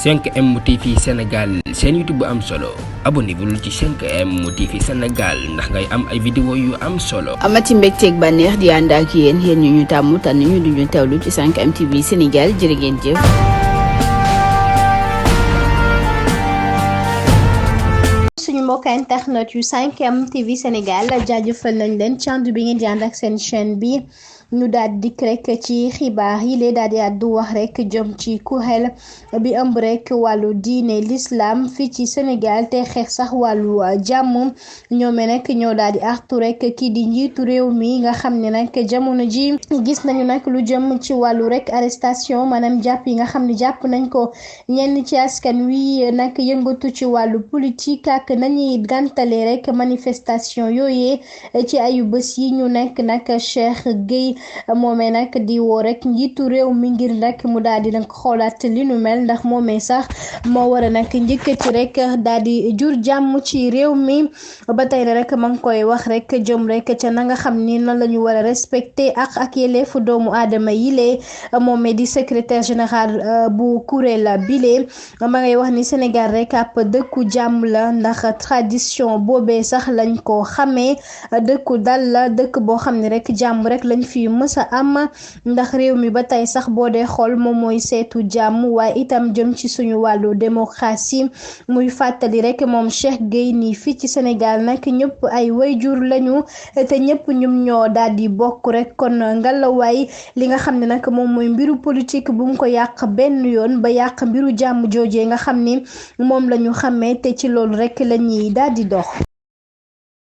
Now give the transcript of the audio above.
5M TV Sénégal seen YouTube bu am solo abonnez-vous ci 5M TV Sénégal ndax ngay am ay vidéo yu am solo. amati mbégteeg bànneex di ànd ak yéen ñu tàmm tànn ñu duñu teewlu ci 5M TV Sénégal jërë ngeen jëf. suñu mbokk internet yu 5M TV Sénégal jaajëfal nañ leen ci ànd bi ngeen di ànd ak seen chaîne bi. ñu daal di rek ci xibaar yi lee daal di àddu wax rek jëm ci kuréel bi ëmb rek wàllu diine l'islam fii ci Sénégal te xeex sax wàllu jàmm ñoome nag ñoo daal di artu rek kii di njiitu réew mi nga xam ne nag jamono ji gis nañu nag lu jëm ci wàllu rek arrestation maanaam jàpp yi nga xam ne jàpp nañ ko ñenn ci askan wi nag yëngatu ci wàllu politique ak nañuy gàntale rek manifestation yooyee ci ayu bés yi ñu nekk nag Cheikh Gueye moomee nag di woo rek njiitu réew mi ngir nag mu daal di nag xoolaat li nu mel ndax moomee sax moo war a nag njëkkati rek daal di jur jàmm ci réew mi ba tey rek ma ngi koy wax rek jëm rek ca na nga xam ni noonu la ñu war a respecté ak yelleefu doomu aadama yile moomee di secrétaire général bu kuréel bile ma ngay wax ni Sénégal rek ab dëkku jàmm la ndax tradition boobee sax lañ ko xamee dëkku dal la dëkk boo xam ne rek jàmm rek lañ fi mësa am ndax réew mi ba tey sax boo dee xool moom mooy seetu jàmm waaye itam jëm ci suñu wàllu démocratie muy fàttali rek moom Cheikh Gueye nii fii ci Sénégal nag ñëpp ay wayjur lañu te ñëpp ñum ñoo daal di bokk rek kon ngalawaay li nga xam ne nag moom mooy mbiru politique bu mu ko yàq benn yoon ba yàq mbiru jàmm joojee nga xam ni moom la ñu xamee te ci loolu rek la ñuy daal di dox.